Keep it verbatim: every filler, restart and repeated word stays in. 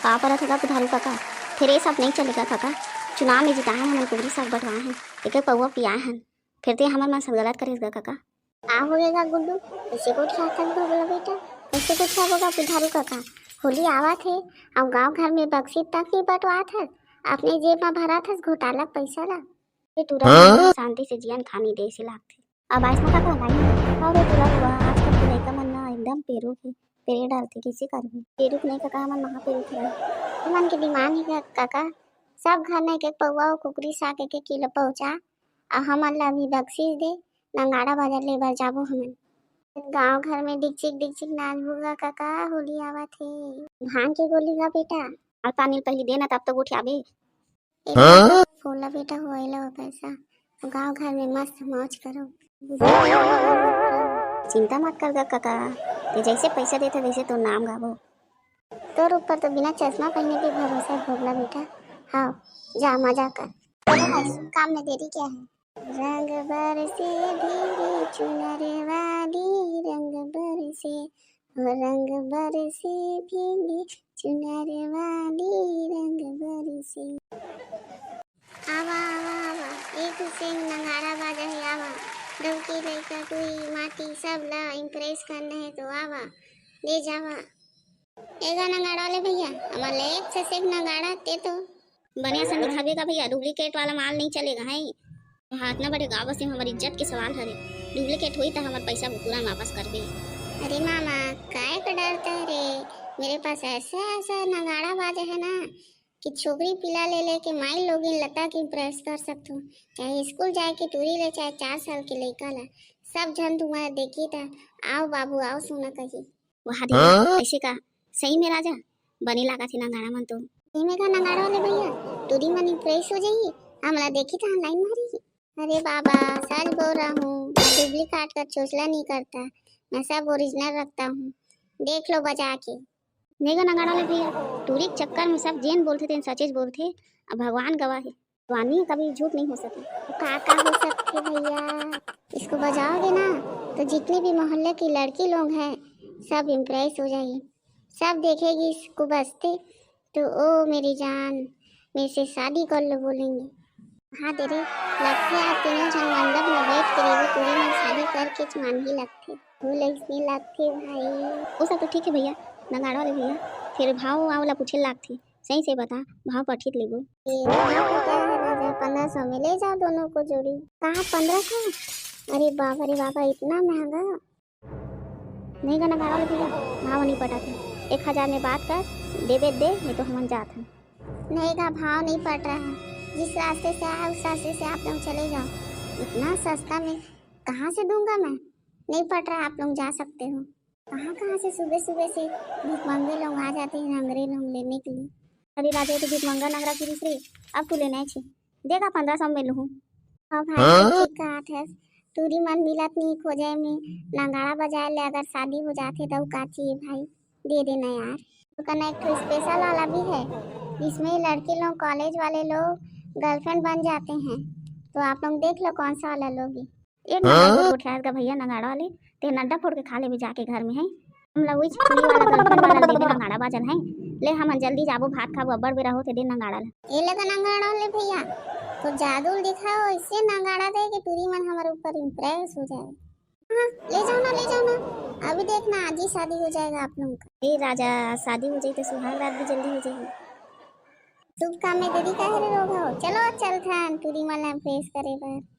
का परत हे गा बुधारू कका? फेर ये सब नहीं चलेगा कका। चुनाव में जिताए हन, हमन कुकरी साग बंटवाए हन, एक एक पौवा पियाए हन, फेर ते हमर मन संग गलत करेस गा कका। का हो गे गा गुड्डू, ऐसे कुछ खाथस भोगला बेटा? ऐसे कुछ खाबो गा बुधारू कका? होली आवत हे, अउ गांव घर में बक्सी तक नहीं बंटवात हस, अपने जेब में भरत हस घोटाला पैसा ला। ये टूरा मन शांति से जियन खानी दे से लागथे। अब आइस मका का लाई। अउ रे टूरा हुआ, आजकल के लइका मन ना एकदम पेरू के पेरे डालथे, किसे करबे? पेरू के नहीं कका, हमन महा पेरू के। हमन के डिमांड हे का-, कका, सब घर में एक एक पौवा अउ कुकरी साग एक एक किलो पहुंचा, अउ हमन ला भी बक्सीस दे, नंगाड़ा बाजार ले बर जाबो हमन। गांव घर में डिकचिक डिकचिक नाचबो गा कका, होली आवत हे। भांग के गोली गा बेटा। अउ तानिल पहली देना, तब तो गोठियाबे। ए हाँ? फोन ला बेटा, होए ला पैसा, गांव घर में मस्त मौज करो। चिंता मत कर गा कका, ते जैसे पैसा देथे वैसे तो नाम गाबो। तोर ऊपर तो बिना चश्मा पहने भी भरोसा है भोगला बेटा। हाँ, जा मजा कर। चलो भाई, काम में देरी क्या है? रंग बरसे भीगी चुनर वाली, रंग बरसे, ओ रंग बरसे भीगी चुनर वाली, रंग बरसे। आवा, आवा, आवा, एक से एक नगाड़ा बाजा हे, आवा। डौकी लइका, टुई, माटी सब ला impress करना है तो आवा, ले जावा। ए गा नगाड़ा वाले भैया, हमर ले एक से एक नगाड़ा ते तो। बने असन दिखाबे का भैया, duplicate वाला माल नहीं चलेगा है। हाँ, इतना बड़े गाँव से हमर इज्जत के सवाल हरे। Duplicate होई त हमर पैसा तुरंत वापस करबे। अरे मामा, काय का डरता है रे? मेरे पास ऐसा ऐसा नगाड़ा बाजा है ना कि छोकरी पिला ले लेके माई लोगिन लता के impress कर सकथो। चाहे स्कूल जाए के टूरी ले, चाहे चार साल के लइका ला, सब झन तुम्हारा देखी त, "आओ बाबू, आओ सोना," कही। वाह दे, हाँ? ऐसे का? सही में राजा, बने लागत हे नगाड़ा मन तो। सही में का नगाड़ा वाले भैया, टूरी मन impress हो जाही, हमला देखी त line मारी। अरे बाबा, सच बोल रहा हूँ, मैं duplicate का चोचला नहीं करता, मैं सब original रखता हूँ, देख लो बजा के। नेगा नगाड़ा वाले भैया, टूरी के चक्कर में सब जेन बोलथे तेन सचेच बोलथे, अब भगवान गवाह है। जवानी कभी झूठ नहीं हो सके। का का हो सकथे भैया? इसको बजाओगे ना तो जितनी भी मोहल्ले की लड़की लोग हैं, सब impress हो जाएगी, सब देखेगी इसको बजते तो "ओ मेरी जान, मेरे से शादी कर लो" बोलेंगे। हाँ दे रे, लगथे आप तीनों झन मंडप में बैठ के रेगो टूरी मन शादी करके च मानही लगथे। हो लइसने लगथे भाई। वो सब तो ठीक है भैया, नगाड़ा वाले भैया, फिर भाव वाव ला पूछे लागथे। सही से बता, भाव पठित लेबो। ये भाव का क्या है राजा, पन्द्रह सौ में ले जाओ दोनों को जोड़ी। कहाँ पन्द्रह सौ? अरे बाबा रे बाबा, इतना महंगा। नहीं गा नगाड़ा वाले भैया, भाव नहीं पटाथे। एक हजार में बात कर, देबे दे, नहीं तो हमन जात हन। नहीं का भाव नहीं पट रहा है, जिस रास्ते से आया उस रास्ते से आप लोग चले जाओ। इतना सस्ता में कहाँ से दूंगा मैं? नहीं पट रहा, आप लोग जा सकते हो। कहाँ कहाँ से सुबह सुबह से भिखमंगे लोग आ जाते हैं, नंगरे लोग लेने के लिए। अरे राजा, ये तो भिखमंगा नंगरा गिरिस रे, अब तू लेना है छी। देगा पन्द्रह सौ में लूहूँ। हाँ भाई, हाँ? ठीक कहा थे, टूरी मन मिलत नहीं खोजे में, नगाड़ा बजाए ले अगर शादी हो जाथे तो का चाहिए भाई, दे देना यार। तो कना एक ठो special वाला भी है, जिसमें लड़की लोग, college वाले लोग girlfriend बन जाते हैं, तो आप लोग देख लो कौन सा वाला लोगी। एक नंबर हाँ? गोठ गोठियास गा भैया नगाड़ा वाले, ते नड्डा फोड़ के खा लेबे जाके घर में है। हमला उही टूरी वाला girlfriend वाला देबे नगाड़ा बाजल है। ले हमन जल्दी जाबो, भात खाबो, अब्बड़ बेरा होथे दे नगाड़ा ला। ए ले तो नगाड़ा वाले भैया, तो जादू ल दिखाओ, इससे नगाड़ा दे कि टूरी मन हमारे ऊपर impress हो जाए। हाँ, ले जाओ ना, ले जाओ ना, अभी देखना आज ही शादी हो जाएगा आप लोगों का। ए राजा, शादी हो जाए तो सुहाग रात भी जल्दी हो जाएगी। शुभ काम में देरी काहे रे रोग हो, चलो चलथन टूरी मन ला impress करे बर।